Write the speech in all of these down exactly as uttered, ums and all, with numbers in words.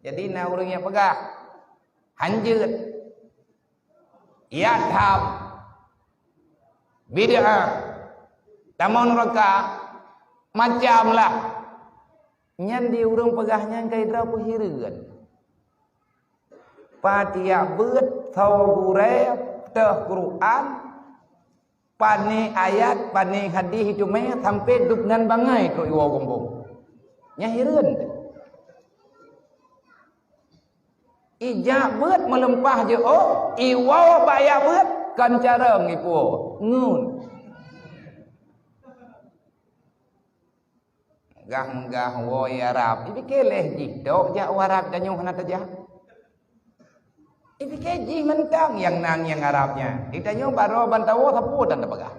Jadi na ureuëng nyang peugah, hanjeuet, ya tham, bid'ah, tamong neuraka, macam lah. Nyan di ureuëng peugah nyan ka idroe peuhireuen. Patiak beuet tho gurée teuh Quran, pane ayat, pane hadis itu meh sampai dub nan bangai trok iwoe gombong. Nyan hireuen teuh. Ijak beuet meuleumpah jeuet, iwoe bak yak beuet kan carong ipuwoe. Ngun. Gah-gah woe Arab, ipike leh jih tok jak u Arab tanyoe hana tajak. Ipike jih mantong nyang nang nyang Arab nyan. Di tanyoe baroe bantawoe sapeue tan tapeugah.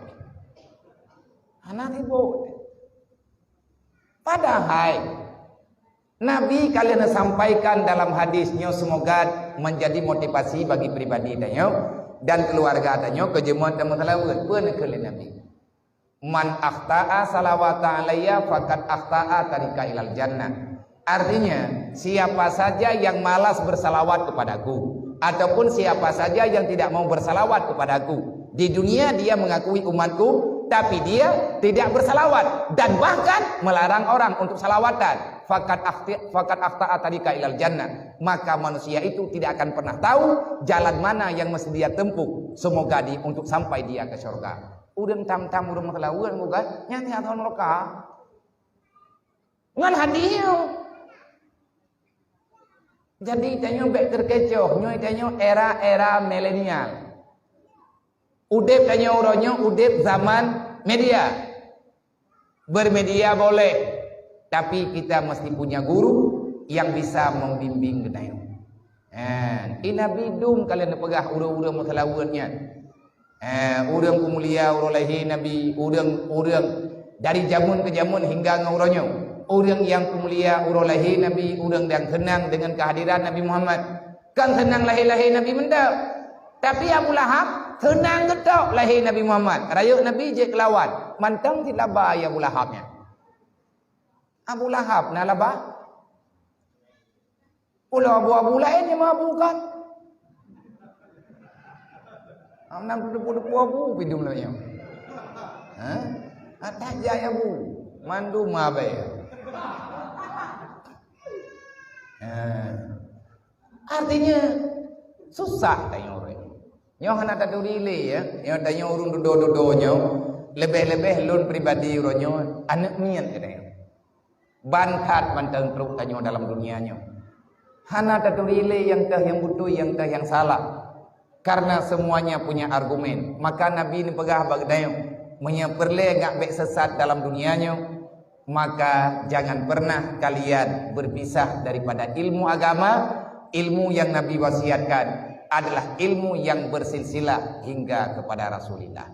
Hana sibuk. Padahai Nabi ka lheueh sampaikan dalam hadis nyoe, semoga menjadi motivasi bagi pribadi tanyoe dan keluarga tanyoe keu jeuet dan meuseulaweuet. Peue neukheun lé Nabi? "Man akhta'a salawata alayya faqad akhta'a tarika ilal jannah." Artinya, siapa saja yang malas bersalawat kepadaku, ataupun siapa saja yang tidak mau bersalawat kepadaku, di dunia dia mengakui umatku, tapi dia tidak bersalawat dan bahkan melarang orang untuk salawatan, faqad akhti-, faqad akhta'a tarika ilal jannah. Maka manusia itu tidak akan pernah tahu jalan mana yang mesti dia tempuh, semoga di, untuk sampai dia ke surga. Ureuëng tam-tam ureuëng meuseulaweuet bukan, nyan siat thon neuraka. Ngon hadis nyoe. Jadi tanyoe bék teukecoh, nyoe tanyoe era-era milenial. Udeb tanyoe uroe nyoe udeb zaman media. Bermedia boleh, tapi kita mesti punya guru yang bisa membimbing geutanyoe. Eh, i Nabi dum ka lheueh neupeugah ureuëng-ureuëng meuseulaweuet nyan. Eh, ureuëng peumulia uroe lahé Nabi, ureuëng-ureuëng dari jameun ke jameun hingga ngon uroe nyoe. Ureuëng nyang peumulia uroe lahé Nabi, ureuëng nyang seunang dengan kehadiran Nabi Muhammad. Kan seunang lahé-lahé Nabi mantong. Tapi Abu Lahab seunang geutok lahé Nabi Muhammad. Rayeuk Nabi jeuet keu lawan. Mantong cit laba Abu Lahab nyan. Abu Lahab na laba? Ulah abu-abu laén nyang meuabu kan? Am nan teupeue-teupeue abu pidum lagée nyoe. Ha? Atak jai abu. Mandum abée. Ha. Artinya, susah tanyoe ureuëng. Nyoe hana taturi lé, ya. Nyoe tanyoe ureuëng dudoe-dudoe nyoe, leubeh-leubeh lôn pribadi uroe nyoe, aneuëk miet geutanyoe. Ban that mantong trok tanyoe dalam dunia nyoe. Hana taturi lé nyang teuh nyang beutôi, nyang teuh nyang salah. Karena semuanya punya argumen. Maka Nabi neupeugah bak geutanyoe, meunyoe peureulée ngak bék sesat dalam dunia nyoe, maka jangan pernah kalian berpisah daripada ilmu agama. Ilmu yang Nabi wasiatkan adalah ilmu yang bersilsilah hingga kepada Rasulullah.